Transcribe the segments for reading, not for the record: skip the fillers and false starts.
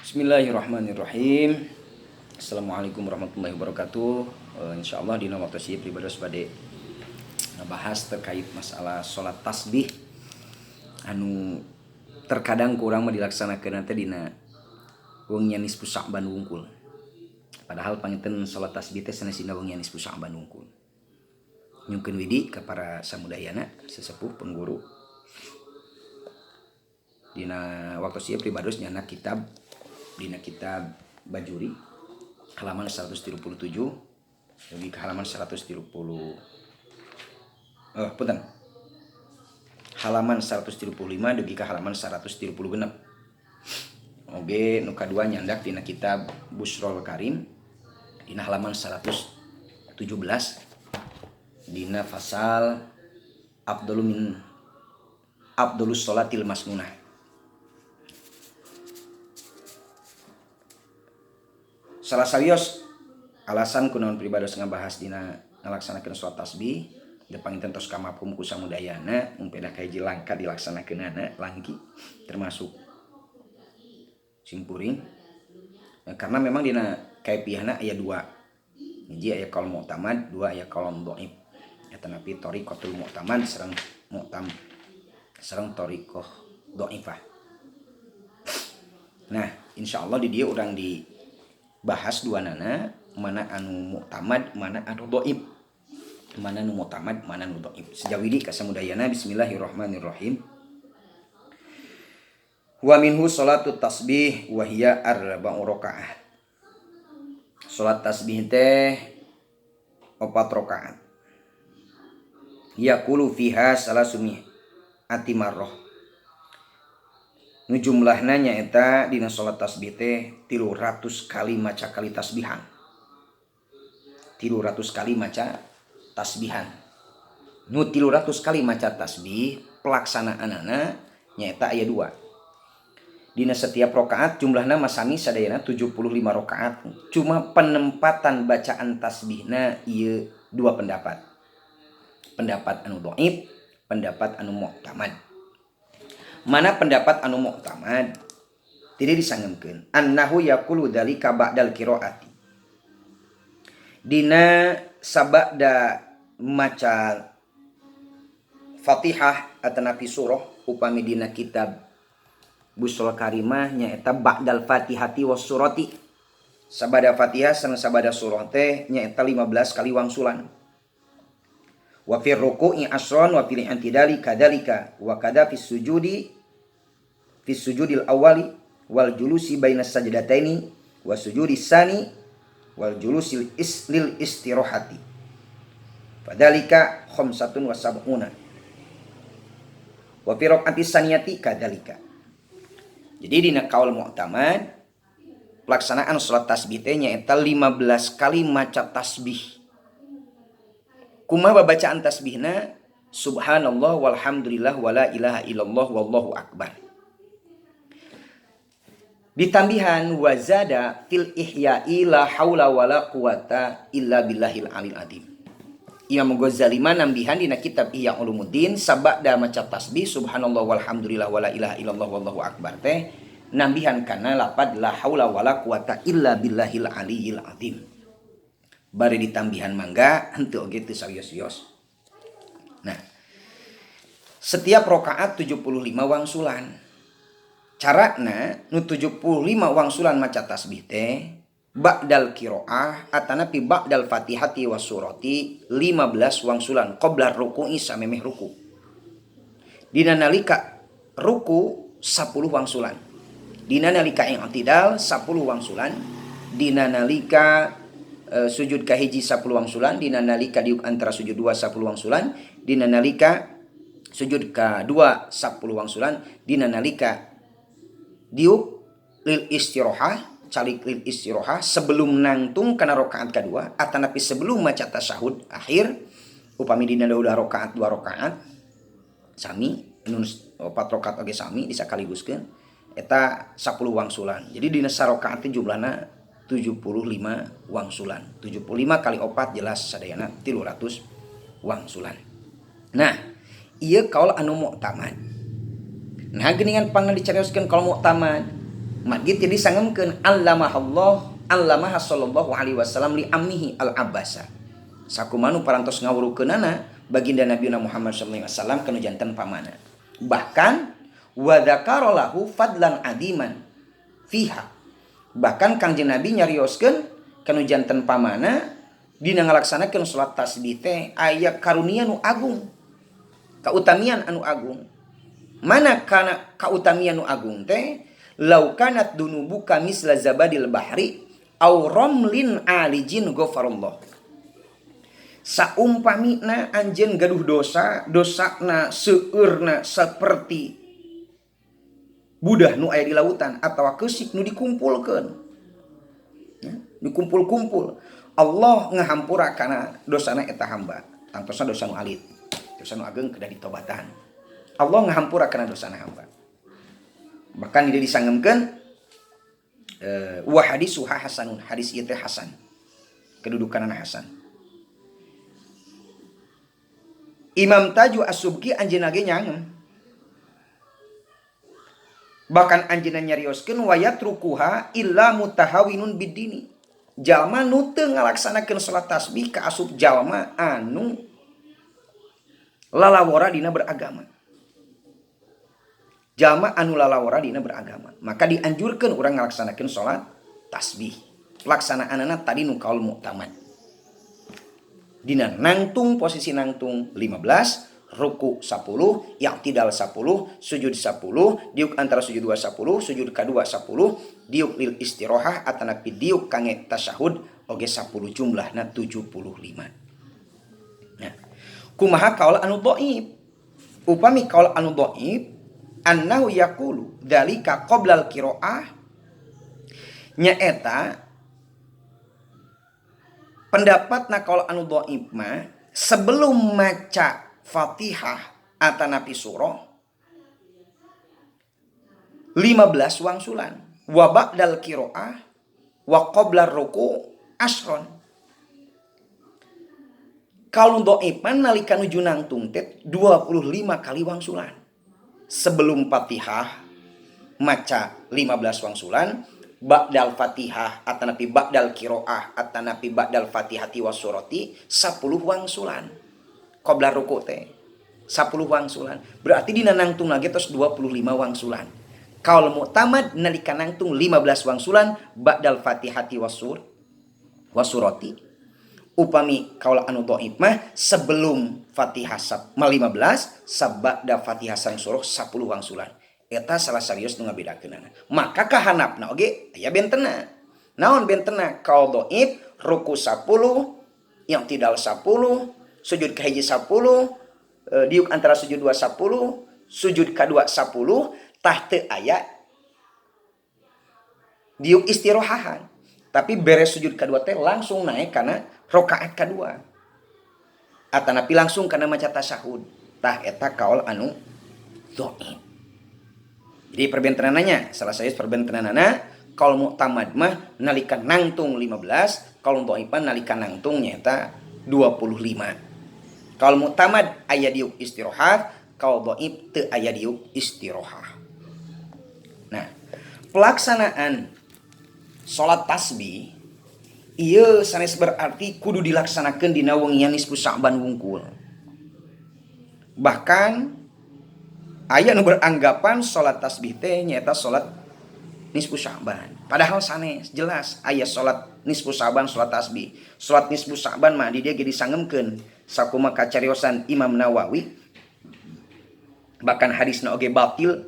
Bismillahirrahmanirrahim. Assalamualaikum warahmatullahi wabarakatuh. Insyaallah dina waktu ieu pribados bade ngabahas terkait masalah salat tasbih anu terkadang kurang mah dilaksanakeun teh dina wengi nisfu Sya'ban wungkul. Padahal panginten salat tasbih teh sanes dina wengi nisfu Sya'ban wungkul. Nyungkeun widi ka para samudayana sesepuh pengguru. Dina waktu ieu pribados nyana kitab dina kitab Bajuri halaman 137 lebih ke halaman 130 punten halaman 135 dugi ke halaman 136. Oge nu kadua nyandak dina kitab Busrol Karim dina halaman 117 dina fasal afdalu min afdalus sholatil masnunah. Salah sawios alasan kunaon pribados ngabahas dina ngalaksanakeun salat tasbih depanginten tos kamapum ku samudayana mung pedah kahiji langka dilaksanakeunana langki termasuk simpuring. Nah, karena memang dina kaifiahna aya dua, hiji aya qaul mu'tamad, dua aya qaul dhaif. Eta napi thariqatul mu'tamad sareng mu'tam sareng thariqah dhaifah. Nah, insyaallah di dieu urang di bahas dua nana, mana anu mu'tamad, mana anu dhaif. Mana nu mu'tamad, mana nu dhaif. Sejawidi ka samudayana bismillahirrahmanirrahim. Wa minhu salatu tasbih wa hiya arba'u rakaah. Salat tasbih teh 4 rakaat. Yaqulu fiha salasumi ati marrah. Nu jumlahna nyaeta dina salat tasbih teh 300 kali maca kali tasbihan. 300 kali maca tasbihan. Nu 300 kali maca tasbih pelaksanaanana nyaeta aya dua. Dina setiap rakaat jumlahna masami sadayana 75 rakaat. Cuma penempatan bacaan tasbihna ieu dua pendapat. Pendapat anu dhaif, pendapat anu mu'tamad. Mana pendapat anu mu'tamad? Tidak disangemkeun. Annahu yaqulu dzalika ba'dal qiraati. Dina sabada maca Fatihah atanapi surah upami dina kitab Busrul Karimah nyaeta ba'dal Fatihati was surati. Sabada Fatihah sareng sabada surah teh nyaeta 15 kali wangsulan. Wa fir ruku'i asron wa fil i'tidali kadzalika wa kadza fis sujudi fis sujudil awali wal julusi bainas sajdataini wa sujudis sani wal julusil islil istirahati. Fadzalika khamsatun wa sab'una. Wa fi rakaati saniyati kadzalika. Jadi dina kaul mu'tamad pelaksanaan salat tasbih teh nyaeta 15 kali maca tasbih. Kumaha babacaan tasbihna? Subhanallah walhamdulillah wala ilaha illallah wallahu akbar. Ditambihan wazada fil ihya'i la haula wala quwata illa billahil alil azim. Imam Ghazali mah nambihan dina kitab Ihya Ulumuddin sabada maca tasbih subhanallah walhamdulillah wala ilaha illallah wallahu akbar teh nambihan kana lapad la haula wala quwata illa billahil aliyil azim. Bari ditambihan mangga henteu oge teu sawios-wios. Nah, setiap rakaat 75 wangsulan. Carana nu 75 wangsulan maca tasbih teh ba'dal qiraah atanapi ba'dal fatihati was surati 15 wangsulan qabla ruku'i samemeh ruku. Dina nalika ruku 10 wangsulan. Dina nalika i'tidal 10 wangsulan. Dina nalika sujud kahiji 10 wangsulan, dina nalika diuk antara sujud 2 10 wangsulan, dina nalika sujud ka 2 10 wangsulan, dina nalika diuk lil istirohah, calik lil istirohah sebelum nangtung kana rakaat kadua atanapi sebelum maca tasyahud akhir upami dina udah rakaat 2 rakaat sami nun 4 rakaat oge sami disakaliguskeun eta 10 wangsulan. Jadi dina sarakaat teh jumlahna 75 wangsulan. 75 kali 4 jelas sadayana 300 wangsulan. Nah, ieu kaul anu mu'tamad. Nah, geuningan pangna dicarioskeun kaul mu'tamad. Margi teu disangemkeun allamahallah allamaha sallallahu alaihi wasallam li ammihi al abbasa. Sakumanu parantos ngawurukeunana baginda Nabi Muhammad sallallahu alaihi wasallam kanu janten pamana. Bahkan wa dzakara lahu fadlan adiman fiha. Bahkan Kangjeng Nabi nyarioskeun kanu janten pamana dina ngalaksanakeun salat tasbih teh aya karunia nu agung. Kautamian anu agung. Mana kana kautamian nu agung teh lau kanat dunubuka misla zabadil bahri au ramlin alijin ghafarallah. Saumpamina anjeun gaduh dosa, dosana seueurna seperti budah nu aya di lautan atawa keusik nu dikumpulkeun. Ya, dikumpul-kumpul. Allah ngahampura kana dosana eta hamba. Tangtosna dosa nu alit, dosa nu ageng kedah ditobatan. Allah ngahampura kana dosana hamba. Bahkan dia disangemkeun wa hadisuha hasanun, hadis ieu teh hasan. Kedudukanna hasan. Imam Taju As-Subki anjeunna ge nyangem. Bahkan anjeunna nyarioskeun wa yatrukuha illa mutahawinun biddini. Jalma nu teu ngalaksanakeun salat tasbih kaasup jalma anu lalawora dina beragama. Jalma anu lalawora dina beragama. Maka dianjurkeun urang ngalaksanakeun salat tasbih. Pelaksanaanana tadi nu kaul muktamad. Dina nangtung posisi nangtung 15, ruku 10, i'tidal 10, sujud 10, diuk antara sujud 2 10, sujud kadua 10, diuk lil istirohah atanapi diuk kange tasyahud oge 10 jumlahna 75. Nah, kumaha kaul anu dhaif? Upami kaul anu dhaif annahu yaqulu dzalika qoblal qiraah nyaeta pendapat na kaul anu dhaif mah sebelum maca Fatihah atanapi surah 15 wangsulan wa ba'dal qiraah wa qabla ruku asron. Kalau dhaif mah nalika nuju nangtung teh 25 kali wangsulan. Sebelum Fatihah maca 15 wangsulan, ba'dal Fatihah atanapi ba'dal qiraah atanapi ba'dal Fatihati wasurati 10 wangsulan. Qabla ruku teh 10 wangsulan. Berarti dina nangtung lagi terus 25 wangsulan. Kaul muktamad nalika nangtung 15 wangsulan ba'dal Fatihati wasurati. Upami kaul anu dhaif mah sebelum Fatihah 15 sabada Fatihah sareng surah 10 wangsulan. Eta salah serius nu ngabedakeunana. Maka kahanapna oge aya bentena. Naon bentena? Kaul dhaif ruku 10, yang tidal 10, sujud kahiji 10, diuk antara sujud 2 10, sujud kadua 10, tah teu aya diuk istirohahan. Tapi beres sujud kadua teh langsung naik kana rakaat kadua. Atanapi langsung kana maca tasyahud. Tah eta kaul anu dhaif. Jadi perbentenananya, salah saya perbentenanana kaul muktamad mah nalika nangtung 15, kaul dhaif nalika nangtung nyaeta 25. Kaul muktamad aya diuk istirohat, kaul dhaif teu aya diuk istirohah. Nah, pelaksanaan salat tasbih ieu sanes berarti kudu dilaksanakeun dina wengian nisfu Sya'ban wungkul. Bahkan aya nu beranggapan salat tasbih teh nyaeta salat nisfu Sya'ban. Padahal sanes jelas aya salat nisfu Sya'ban salat tasbih. Salat nisfu Sya'ban mah di dieu ge disangemkeun sakumaha kacariosan Imam Nawawi. Bahkan hadisna oge batil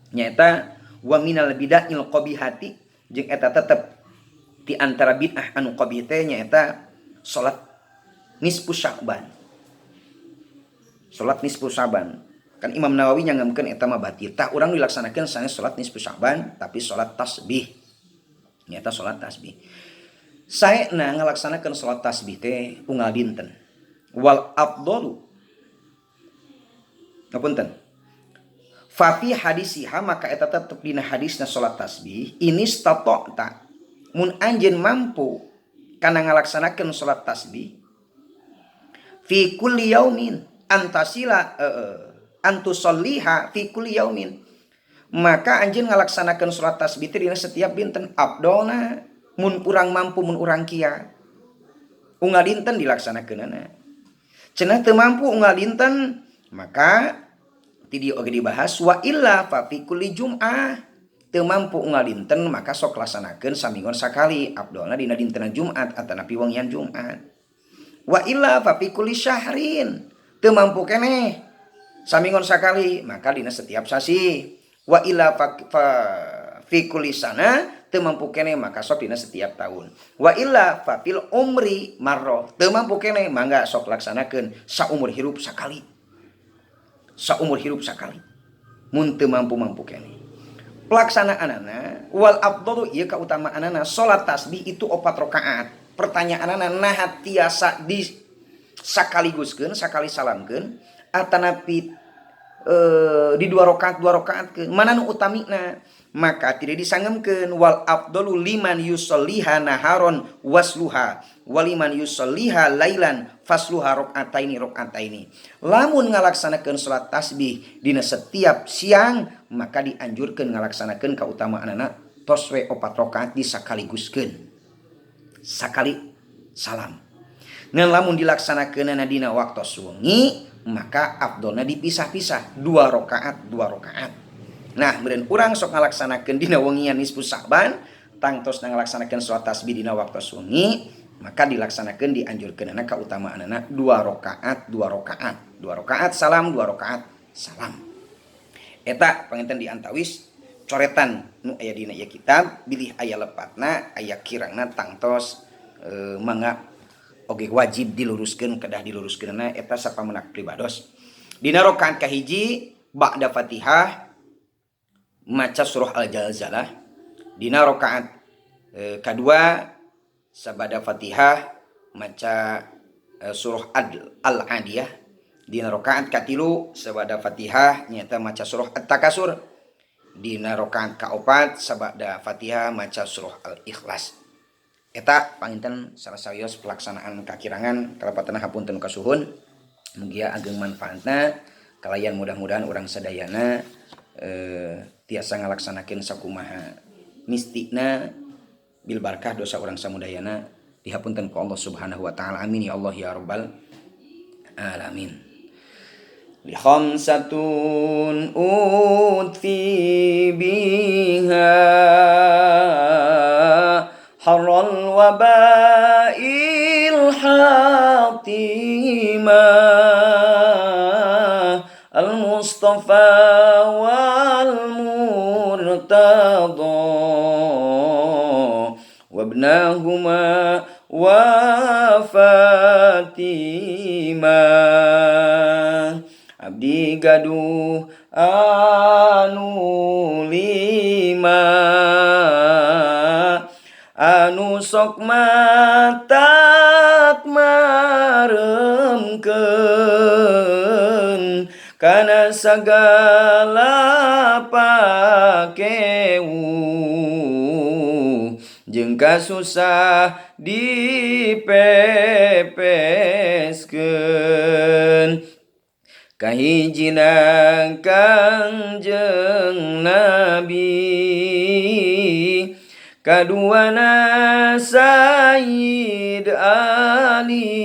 nyaeta wa minal bid'il qabihati jeung eta tetep di antara bid'ah anu qabih teh nyaeta salat nisfu Sya'ban. Salat nisfu Sya'ban. Kan Imam Nawawi nyangemkeun eta mah batil. Tah urang dilaksanakeun sanes salat nisfu Sya'ban tapi salat tasbih. Nyaeta salat tasbih. Saena ngalaksanakeun salat tasbih teh unggal dinten. Wal afdalu. Ngapunten. Fa fi hadisiha maka eta tetep dina hadisna salat tasbih ini stata'ta mun anjeun mampu kana ngalaksanakeun salat tasbih fi kulli yaumin antasila antusalliha fi kulli yaumin Maka anjeun ngalaksanakeun salat tasbih teh dina setiap dinten abdolna mun urang mampu mun urang kiat. Unggal dinten dilaksanakeunana. Cenah teu mampu unggal dinten maka ti dieu oge dibahas wa illa fa fi kulli jum'ah. Teu mampu unggal dinten maka sok laksanakeun saminggon sakali abdolna dina dintenan Jumat atanapi wengian Jumat. Wa illa fa fi kulli syahrin. Teu mampu keneh saminggon sakali maka dina setiap sasi. Wa illa fa fi kulli sana teu mampu keneh maka sok dina setiap tahun. Wa illa fa fil umri marra teu mampu keneh mangga sok laksanakeun saumur hirup sakali. Saumur hirup sakali. Mun teu mampu-mampu keneh. Pelaksanaanana wal afdalu ieu kautamaanana salat tasbih itu 4 rakaat. Pertanyaanana naha tiasa di sakaliguskeun sakali salamkeun atanapi di 2 rakaat 2 rakaatkeun mana nu utamina maka tidak disangemkeun wal afdalu liman yusalliha naharon wasluha waliman yusalliha lailan fasluha rakaataini rakaataini. Lamun ngalaksanakeun salat tasbih dina setiap siang maka dianjurkeun ngalaksanakeun kautamaanana tos we 4 rakaat disakaliguskeun sakali salam. Ngan lamun dilaksanakeunana dina waktu wengi maka afdolna dipisah-pisah 2 rakaat 2 rakaat. Nah, meureun urang sok ngalaksanakeun dina wengian nisfu Sa'ban tangtos ngalaksanakeun salat tasbih dina waktu wengi maka dilaksanakeun dianjurkeunana kautamaanana 2 rakaat 2 rakaat 2 rakaat salam 2 rakaat salam. Eta panginten diantawis coretan nu aya dina ieu kitab bilih aya lepatna aya kirangna tangtos mangga oge wajib diluruskeun kedah diluruskeunana eta sapamenak pribados. Dina rakaat kahiji ba'da Fatihah maca surah Al-Zalzalah. Dina rakaat kadua sabada Fatihah maca surah Al-Adiyah. Dina rakaat katilu sabada Fatihah nyaeta maca surah At-Takasur. Dina rakaat kaopat sabada Fatihah maca surah Al-Ikhlas. Eta panginten salah sawios pelaksanaan kakirangan kalepatan hapunten kasuhun mugia ageng manfaatna kalayan mudah-mudahan urang sadayana tiasa ngalaksanakeun sakumaha mistina bil barkah dosa urang samudayana dihapunten ku Allah Subhanahu wa taala. Amin ya Allah ya rabbal alamin. Li khamsatun utfi biha harral wabail hatima al-Mustafa wal Murtada wabnahuma wa Fatima. Abdi gaduh anu lima anu sok matak maremkeun kana sagala pakewu jeung kasusah dipepeskeun. Kahijina Kangjeng Nabi, kaduana Sayyid Ali,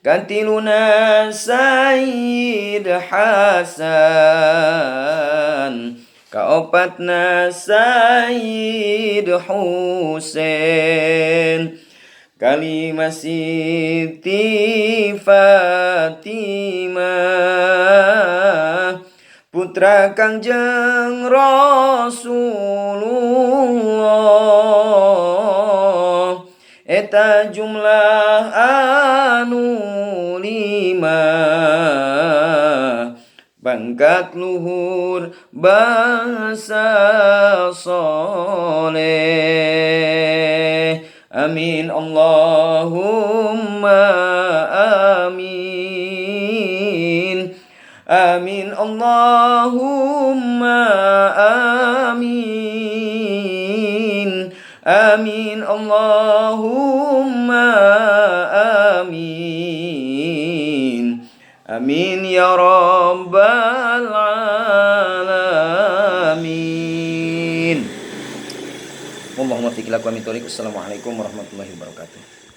katiluna Sayyid Hasan, kaopatna Sayyid Husain, kalima Siti Fatimah, putra Kangjeng Rasulullah. Eta jumlah anu lima, pangkat luhur bangsa soleh. Amin Allahumma amin. Amin Allahumma amin. Amin Allahumma amin. Amin ya rabbal alamin. Wallahu muwaffiq ila aqwamit thoriq. Assalamualaikum warahmatullahi wabarakatuh.